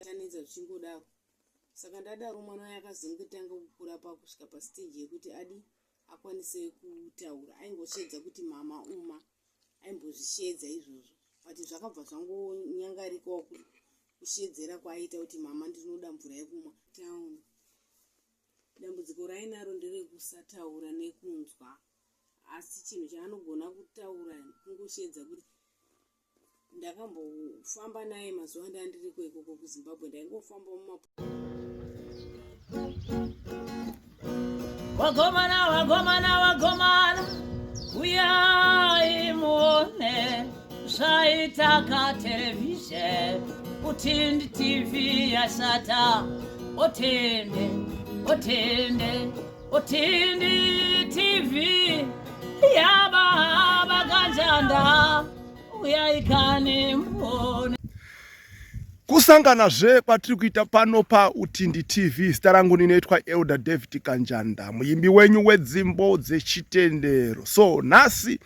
Tanetsa zvichingodaro. Saka ndadaro mwana uya akazongotanga kukura pakusvika pastage yekuti adi akwanise kutaura. Aingosheedza kuti mama uma. Aimbozvisheedza izvozvo. But zvakabva zvangonyangarikawo kusheedzera kwaaiita kuti mama ndinoda mvura yekumwa. Town. Dambudziko rainaro nderekusataura nekunzwa. Asi chinhu chaanogona kutaura kungosheedza kuti ndakambofamba naye mazuva andandiriko ikoko kuzimbabwe ndaingofamba muma Wagomana, wagomana, wagomana, uyai muone zvaita katerevhizheni Utindi TV yashata, otende, otende, Utindi TV yababa kanjanda uyaikani muone. Kusanganazve kwatiri kuita pano paUtindi TV. Zita rangu ndinoitwa Elder David Kanjanda, muimbi wenyu wedzimbo dzechitendero. So nhasi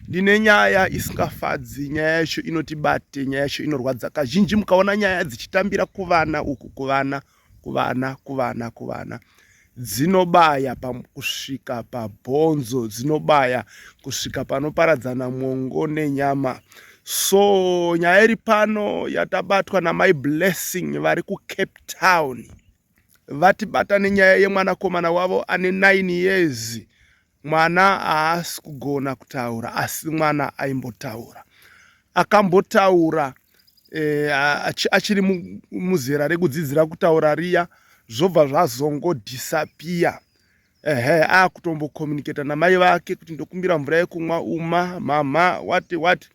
ndine nyaya isingafadzi, nyaya yacho inotibate, nyaya yacho inorwadza. Kazhinji mukaona nyaya dzichitambira kuvana uku, kuvana kuvana kuvana kuvana dzinobaya kusvika pabhonzo dzinobaya kusvika panoparadzana mwongo nenyama so nyaya iri pano yatabatwa namai blessing vari kucape town vatibata nenyaya yemwanakomana wavo ane 9 years Mwana haasi kugona kutaura asi mwana aimbotaura. Akambotaura eh, achiri muzera rekudzidzira kutaura riya zvobva zvazongodhisapiya ehe akutombocommunicata namai vake kuti ndokumbira mvura yekumwa uma mama what what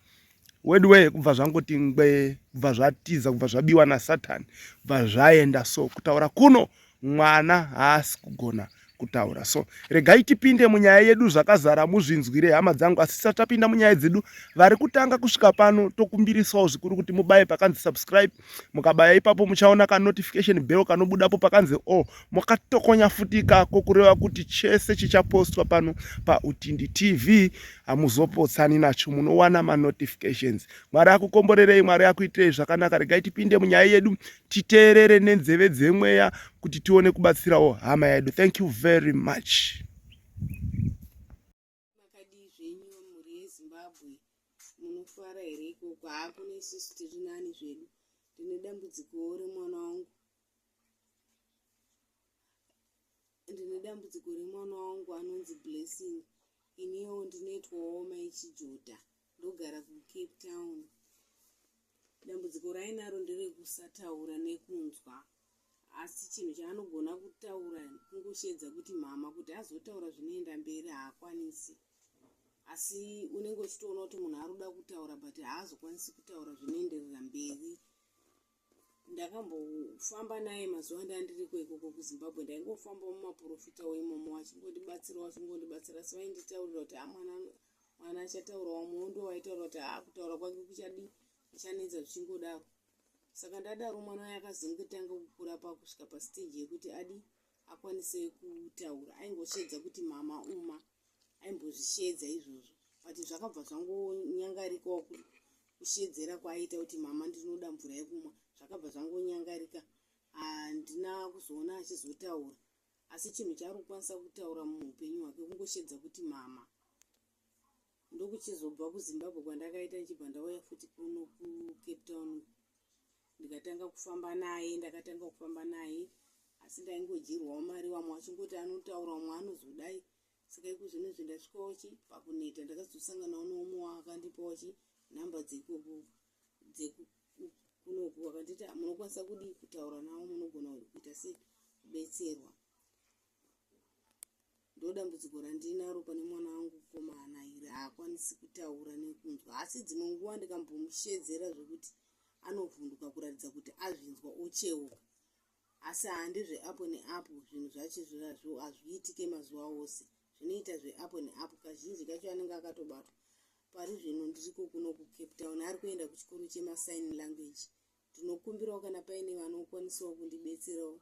weduwee kubva zvangoti ngwee kubva zvatiza kubva zvabiwa nasatani kubva zvaenda so kutaura kuno mwana haasi kugona kutaura so regai tipinde munyaya yedu zvakazara muzvinzwire hama dzangu asi tisati tapinda munyaya dzedu vari kutanga kusvika pano tokumbirisawo zvikuru kuti mubaye pakanzi subscribe mukabaya ipapo muchaona kanotification bell kanobudapo pakanzi o oh, mukatokonya futi ikako kureva kuti chese chichapostwa pano pautindi tv hamuzopotsani nacho munowana manotifications mwari akukomborerei mwari akuitirei zvakanaka regai tipinde munyaya yedu titeerere nenzeve dzemweya kuti tione kubatsirawo hama yedu thank you very much makadii zvenyu mhuri yezimbabwe munofara here ikoko hakuna isusu tiri nani zvedu ndine dambudzikowo remwana wangu Ndine dambudziko remwana wangu anonzi Blessing. Iniwo ndinoitwawo mai Chijota, ndogara kuCape Town. Dambudziko rainaro nderekusataura nekunzwa asi chinhu chaanogona kutaura kungosheedza kuti mama kuti azotaura zvinoenda mberi haakwanisi asi unenge uchitoona kuti munhu ari kuda kutaura but haazokwanisi kutaura zvinoenderera mberi Ndakambofamba naye mazuva andandiriko ikoko kuZimbabwe ndaingofamba mumaporofitawo imomo achingondibatsirawo achingondibatsira asi vainditaurira kuti ha mwana mwana achataura wamwewo ndo waitaura kuti ha kutaura kwake kuchadii kuchanetsa zvichingodaro saka ndadaro mwana uya akazongotanga kukura pakusvika pastage yekuti adi akwanise kutaura aingosheedza kuti mama uma aimbozvisheedza izvozvo but zvakabva zvangonyangarikawo kusheedzera kwaaiita kuti mama ndinoda mvura yekumwa zvakabva zvangonyangarika handina kuzoona achizotaura asi chinhu chaari kukwanisa kutaura muupenyu hwake kungosheedza kuti mama ndokuchizobva kuzimbabwe kwandakaita ndichibva ndauya futi kuno kucape town ndikatanga kufamba naye ndakatanga kufamba naye asi ndaingodyirwawo mari vamwe vachingoti anotaura umwe anozodai saka iko zvino izvi ndasvikawo chi pakuneta ndakazosanganawo neumwe wakandipawo chi nhamba dzekoko dzekunoku akanditi munokwanisa kudii kutaura navo munogona kuita sei kubetserwa ndodambudziko randinaro pane mwana wangu komana iri haakwanisi kutaura nekunzwa asi dzimwe nguva ndikambomushedzera zvekuti anovhunduka kuratidza kuti azvinzwa ocheuka Asi handi zveapo neapo, zvinhu zvacho zvazvo hazviitike mazuva ose. Zvinoita zveapo neapo, kazhinji kacho anenge akatobatwa. Pari zvino ndiriko kuno kuCape Town, ari kuenda kuchikoro chemasign language. Ndinokumbirawo kana paine vanokwanisawo kundibetserawo,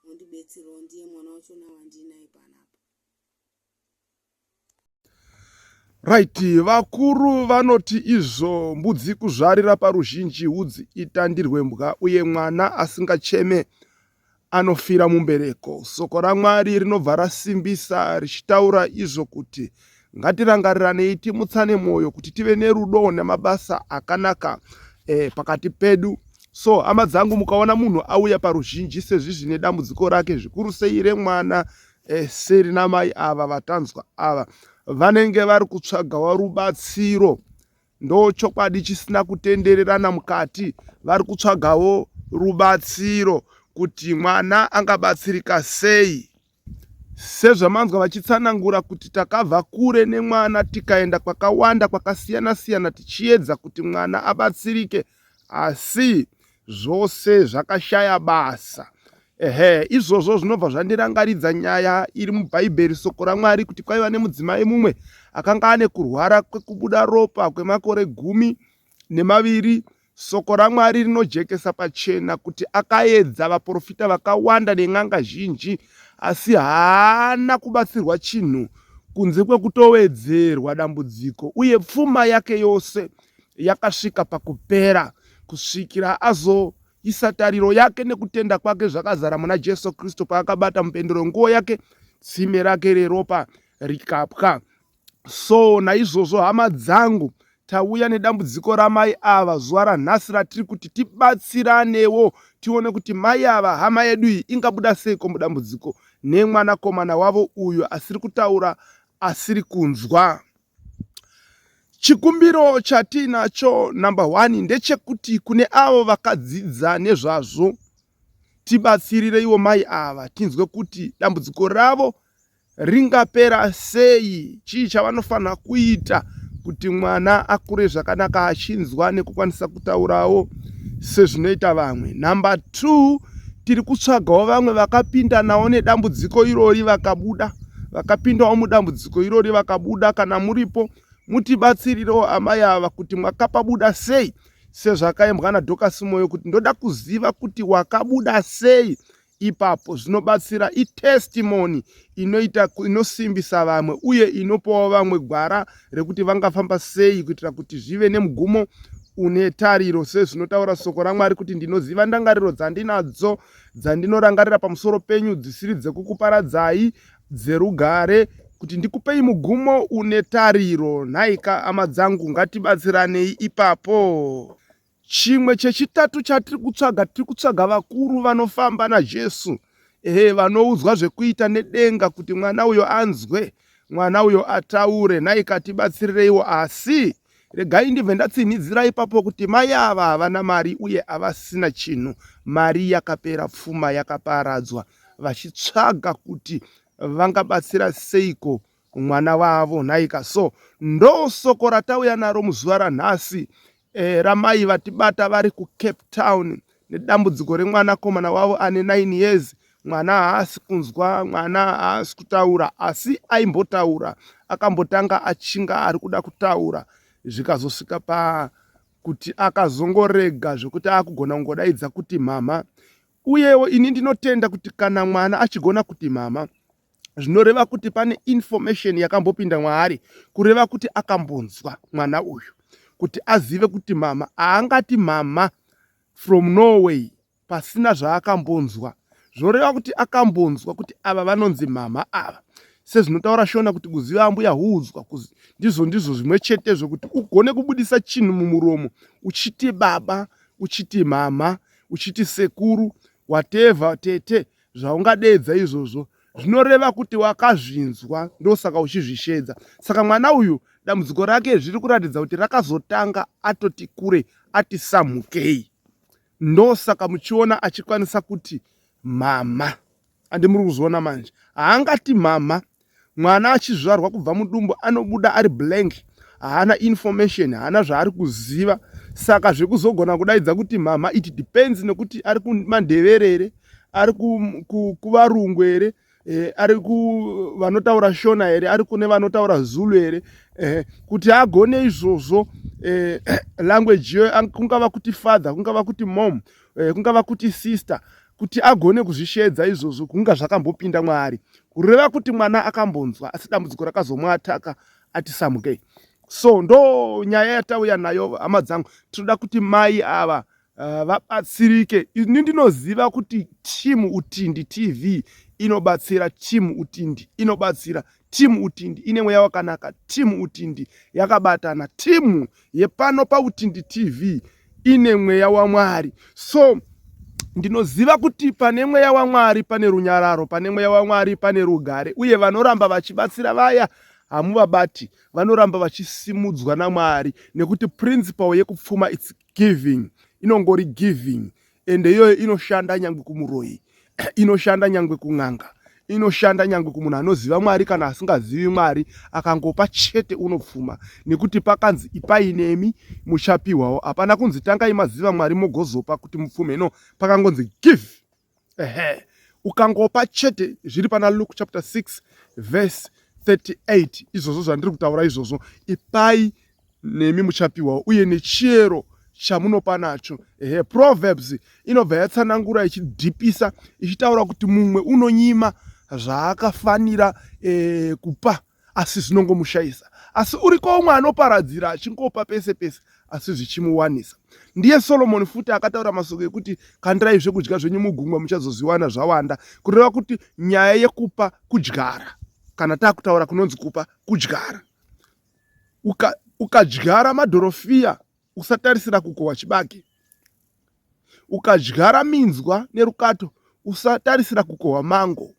mondibetserawo, ndiye mwana wachona wandinaye panapa. Right, vakuru vanoti izvo mbudzi kuzvarira paruzhinji hudzi itandirwe mbwa uye mwana asingacheme anofira mumbereko. Soko raMwari rinobva rasimbisa richitaura izvo kuti ngatirangariranei timutsane mwoyo kuti tive nerudo nemabasa akanaka e, pakati pedu. So hama dzangu, mukaona munhu auya paruzhinji sezvizvi nedambudziko rake zvikuru sei remwana e, seri namai ava vatanzwa ava vanenge vari kutsvagawo rubatsiro ndochokwadi chisina kutendererana mukati vari kutsvagawo rubatsiro kuti mwana angabatsirika sei sezvamanzwa vachitsanangura kuti takabva kure nemwana tikaenda kwakawanda kwakasiyana siyana tichiedza kuti mwana abatsirike asi zvose zvakashaya basa ehe izvozvo zvinobva zvandirangaridza nyaya iri mubhaibheri soko ramwari kuti kwaiva nemudzimai mumwe akanga ane kurwara kwekubuda ropa kwemakore gumi nemaviri soko ramwari rinojekesa pachena kuti akaedza vaprofita vakawanda nen'anga zhinji asi haana kubatsirwa chinhu kunze kwekutowedzerwa dambudziko uye pfuma yake yose yakasvika pakupera kusvikira azoisa tariro yake nekutenda kwake zvakazara muna Jesu Kristu paakabata mupendero wenguo yake tsime rake reropa rikapwa. So naizvozvo hama dzangu tauya nedambudziko ramai ava zuva ranhasi ratiri kuti tibatsiranewo tione kuti mai ava hama yedu iyi ingabuda seiko mudambudziko nemwanakomana wavo uyu asiri kutaura asiri kunzwa. Chikumbiro chatiinacho number one ndechekuti kune avo vakadzidza nezvazvo tibatsirireiwo mai ava tinzwe kuti dambudziko ravo ringapera sei, chii chavanofanira kuita kuti mwana akure zvakanaka achinzwa nekukwanisa kutaurawo sezvinoita vamwe. Number 2 tiri kutsvagawo vamwe vakapinda nawo nedambudziko irori vakabuda vakapindawo mudambudziko irori vakabuda kana muripo mutibatsirirewo amai ava kuti mwakapabuda sei sezvakaimbwa nadhokasi moyo kuti ndoda kuziva kuti wakabuda sei ipapo zvinobatsira itestimony inoita inosimbisa vamwe uye inopawo vamwe gwara rekuti vangafamba sei kuitira kuti zvive nemugumo une tariro sezvinotaura soko ramwari kuti ndinoziva ndangariro dzandinadzo dzandinorangarira pamusoro penyu dzisiri dzekukuparadzai dzerugare kuti ndikupei mugumo une tariro nhaika hama dzangu ngatibatsiranei ipapo Chimwe chechitatu chatiri kutsvaga, tiri kutsvaga vakuru vanofamba naJesu, ehe, vanoudzwa zvekuita nedenga kuti mwana uyo anzwe, mwana uyo ataure. Nhaika tibatsirireiwo. Asi regai ndibve ndatsinhidzira ipapo kuti mai ava havana mari uye havasina chinhu. Mari yakapera, pfuma yakaparadzwa, vachitsvaga kuti vangabatsira seiko mwana wavo nhaika so ndo soko ratauya naro muzuva ranhasi e, ramai vatibata vari kucape town nedambudziko remwanakomana wavo ane 9 years mwana haasi kunzwa mwana haasi kutaura asi aimbotaura akambotanga achinga ari kuda kutaura zvikazosvika pa kuti akazongorega zvekuti akugona kungodaidza kuti mama uyewo ini ndinotenda kuti kana mwana achigona kuti mama zvinoreva kuti pane information yakambopinda mwaari kureva kuti akambonzwa mwana uyu kuti azive kuti mama haangati mama from norway pasina zvaakambonzwa zvoreva kuti akambonzwa kuti ava vanonzi mama ava sezvinotaura shona kuti kuziva ambuya huudzwa ndizvo ndizvo zvimwe chetezvo kuti ugone kubudisa chinhu mumuromo uchiti baba uchiti mama uchiti sekuru whatever tete zvaungadeedza izvozvo zvinoreva kuti wakazvinzwa ndosaka uchizvisheedza saka mwana uyu dambudziko rake zviri kuratidza kuti rakazotanga atoti kure ati samhukei ndosaka muchiona achikwanisa kuti mama andi muri kuzviona manje haangati mama Mwana achizvarwa kubva mudumbu anobuda ari blank, haana information, haana zvaari kuziva. Saka zvekuzogona kudaidza kuti mhamha it depends nekuti ari kumandevere here, ari kuvarungu here, eh, ari kuvanotaura shona here, ari kune vanotaura zulu here eh, kuti agone izvozvo eh, language iyoyo kungava kuti father, kungava kuti mom, eh, kungava kuti sister kuti agone kuzvisheedza izvozvo kunga zvakambopinda mwaari kureva kuti mwana akambonzwa asi dambudziko rakazomuataka Ati samukei. So ndo nyaya yatauya nayo hama dzangu. Tinoda kuti mai ava vabatsirike. Ini ndinoziva kuti team Utindi TV inobatsira, team Utindi inobatsira, team Utindi ine mweya wakanaka, team Utindi yakabatana, team yepano paUtindi TV ine mweya waMwari. So ndinoziva kuti pane mweya waMwari pane runyararo, pane mweya waMwari pane rugare, uye vanoramba vachibatsira vaya hamuvabati, vanoramba vachisimudzwa naMwari, nekuti principle yekupfuma, it's giving, inongori giving, ende iyoyo inoshanda nyangwe kumuroyi, inoshanda nyangwe kun'anga, inoshanda nyangwe kumunhu anoziva Mwari kana asingazivi Mwari. Akangopa chete unopfuma, nekuti pakanzi ipai nemi muchapiwawo. Hapana kunzi tangai maziva Mwari mogozopa kuti mupfume. No, pakangonzi give. Ehe, ukangopa chete. Zviri pana Luke chapter 6 verse 38 izvozvo zvandiri kutaura izvozvo. Ipai nemi muchapiwawo, uye nechiyero chamunopa nacho. Ehe, Proverbs inobva yatsanangura ichidhipisa, ichitaura kuti mumwe unonyima zvaakafanira kupa asi zvinongomushayisa, asi uriko umwe anoparadzira achingopa pese pese asi zvichimuwanisa. Ndiye Solomoni futi akataura masoko ekuti kandirai zvekudya zvenyu mugungwa, muchazozviwana zvawanda. Kureva kuti nyaya yekupa kudyara. Kana taakutaura kunonzi kupa kudyara. Ukadyara uka madhorofiya, usatarisira kukohwa chibage. Ukadyara minzwa nerukato, usatarisira kukohwa mango.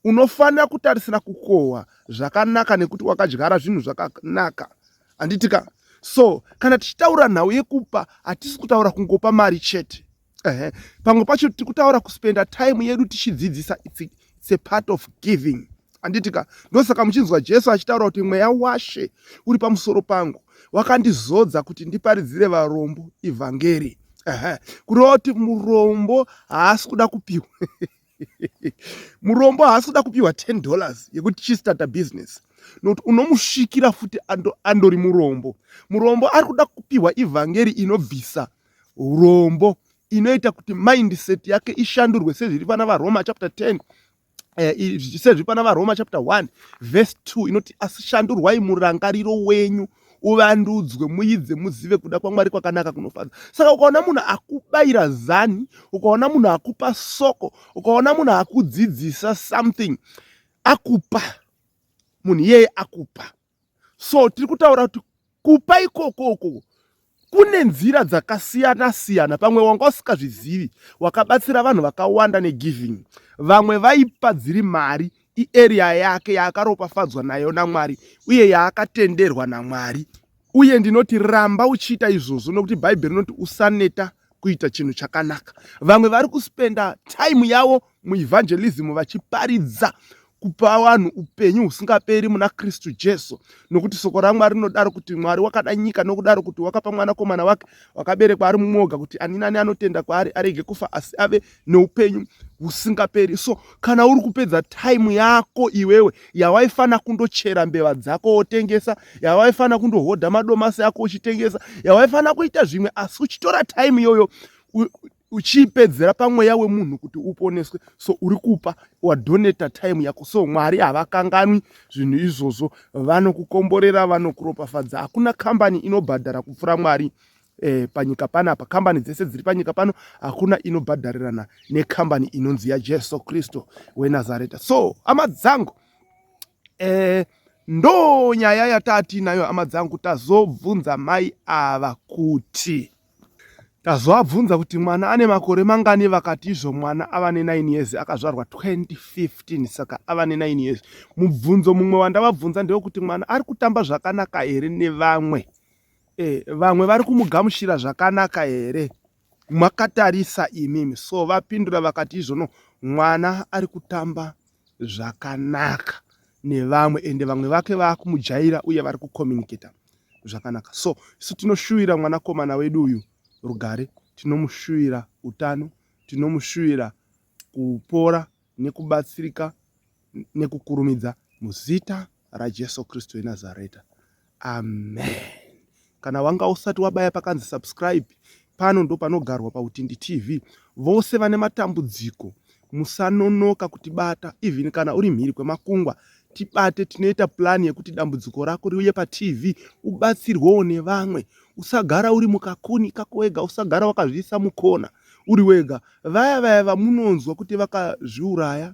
Unofanira kutarisira kukohwa zvakanaka nekuti wakadyara zvinhu zvakanaka, handitika? So kana tichitaura nhau yekupa, hatisi kutaura kungopa mari chete. Ehe, pamwe pacho tiri kutaura kuspenda time yedu tichidzidzisa. It's a part of giving, handitika? Ndosaka muchinzwa Jesu achitaura kuti mweya washe uri pamusoro pangu, wakandizodza kuti ndiparidzire varombo ivhangeri. Ehe, kureva kuti murombo haasi kuda kupiwa, murombo haasi kuda kupiwa $10 yekuti chistarta business, nokuti unomusvikira futi andori murombo. Murombo ari kuda kupiwa ivhangeri inobvisa urombo, inoita kuti mindset yake ishandurwe, sezviri pana vaRoma chapter 10, sezviri pana vaRoma chapter 1 verse 2, inoti asi shandurwai murangariro wenyu uvandudzwe, muidze muzive kuda kwaMwari kwakanaka kunofadza. Saka ukaona munhu akubayira zani, ukaona munhu akupa soko, ukaona munhu akudzidzisa something, akupa. Munhu iyeye akupa. So tiri kutaura kuti kupa ikokoko kune nzira dzakasiyana siyana. Pamwe wanga usingazvizivi, wakabatsira vanhu vakawanda negiving. Vamwe vaipa dziri mari, iarea yake yaakaropafadzwa nayo naMwari uye yaakatenderwa naMwari. Uye ndinoti ramba uchiita izvozvo, nokuti Bhaibheri rinoti usaneta kuita chinhu chakanaka. Vamwe vari kuspenda time yavo muevangelism, vachiparidza kupa vanhu upenyu husingaperi muna Kristu Jesu, nokuti soko raMwari rinodaro kuti Mwari wakada nyika nokudaro kuti wakapa mwanakomana wake wakaberekwa ari mumwoga, kuti ani nani anotenda kwaari arege kufa asi ave neupenyu husingaperi. So kana uri kupedza time yako iwewe yawaifana kundochera mbeva dzako wotengesa, yawaifana kundohodha madomasi ako uchitengesa, yawaifana kuita zvimwe, asi uchitora time iyoyo uchiipedzera pamweya wemunhu kuti uponeswe, so uri kupa, wadonata time yako. So Mwari havakanganwi zvinhu izvozvo, vanokukomborera, vanokuropafadza. Hakuna kambani inobhadhara kupfuura Mwari panyika panapa. Kambani dzese dziri panyika pano, hakuna inobhadharirana nekambani inonzi yaJesu Kristu weNazareta. So hama dzangu, ndo nyaya yataatinayo hama dzangu. Tazobvunza mai ava kuti, tazovabvunza kuti mwana ane makore mangani. Vakati izvo mwana ava ne9 years, akazvarwa 2015, saka ava ne9 years. Mubvunzo mumwe wandavabvunza ndewekuti mwana ari kutamba zvakanaka here nevamwe? Vamwe vari kumugamuchira zvakanaka here makatarisa imimi? So vapindura vakati izvono mwana ari kutamba zvakanaka nevamwe, ende vamwe vake vaakumujaira uye vari kucommunicata zvakanaka. So isu tinoshuvira mwanakomana wedu uyu rugare, tinomushuvira utano, tinomushuvira kupora nekubatsirika nekukurumidza, muzita raJesu Kristu weNazareta, amen. Kana wanga usati wabaya pakanzi subscribe, pano ndo panogarwa paUtindi TV. Vose vane matambudziko, musanonoka kutibata, even kana uri mhiri kwemakungwa. Tibate, tinoita plan yekuti dambudziko rako riuye paTV ubatsirwewo nevamwe. Usagara uri mukakoni kako wega, usagara wakazviisa mukona uri wega. Vaya vaya vamunonzwa kuti vakazviuraya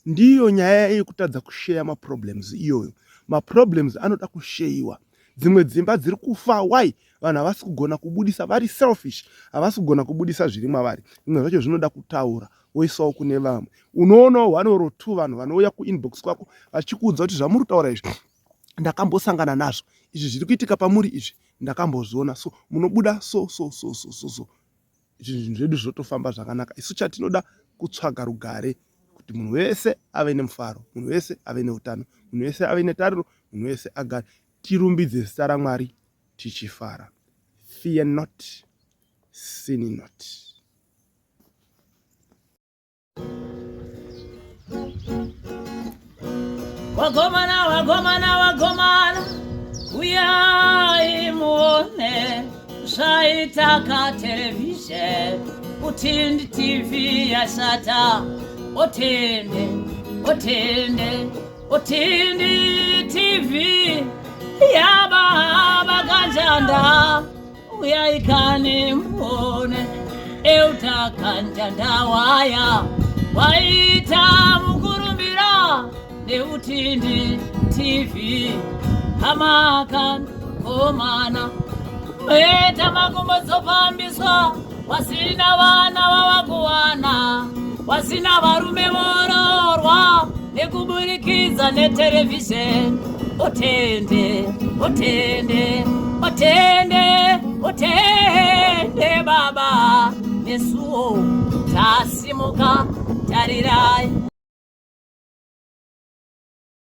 ndiyo nyaya yekutadza kusheya maproblems iyoyo. Maproblems anoda kusheyiwa. Dzimwe dzimba dziri kufa why? Vanhu havasi kugona kubudisa, vari selfish, havasi kugona kubudisa zviri mavari. Zvimwe zvacho zvinoda kutaura woisawo kune vamwe. Unoonawo one or two vanhu vanouya kuinbox kwako vachikuudza kuti zvamuri kutaura izvi ndakambosangana nazvo, izvi zviri kuitika pamuri izvi ndakambozviona. So munobuda so so so so so so, zvinhu zvedu zvotofamba zvakanaka. Isu chatinoda kutsvaga rugare, kuti munhu wese ave nemufaro, munhu wese ave neutano, munhu wese ave netariro, munhu wese agare. Tirumbidze zita raMwari tichifara. Fear not, sin not. Wagomana, wagomana, wagomana, uyai muone zvaita katerevhizheni Utindi TV yashata. Otende, otende, Utindi TV yababa Kanjanda, uyai kani muone Euta Kanjanda waya waita mukurumbira neUtindi TV. Hamakan komana meta makumbo dzofambiswa, wasina vana vavakuwana, wasina varume vororwa nekuburikidza neterevhizheni. Otende, otende, otende, otende baba, nesuwo tasimuka, tarirai.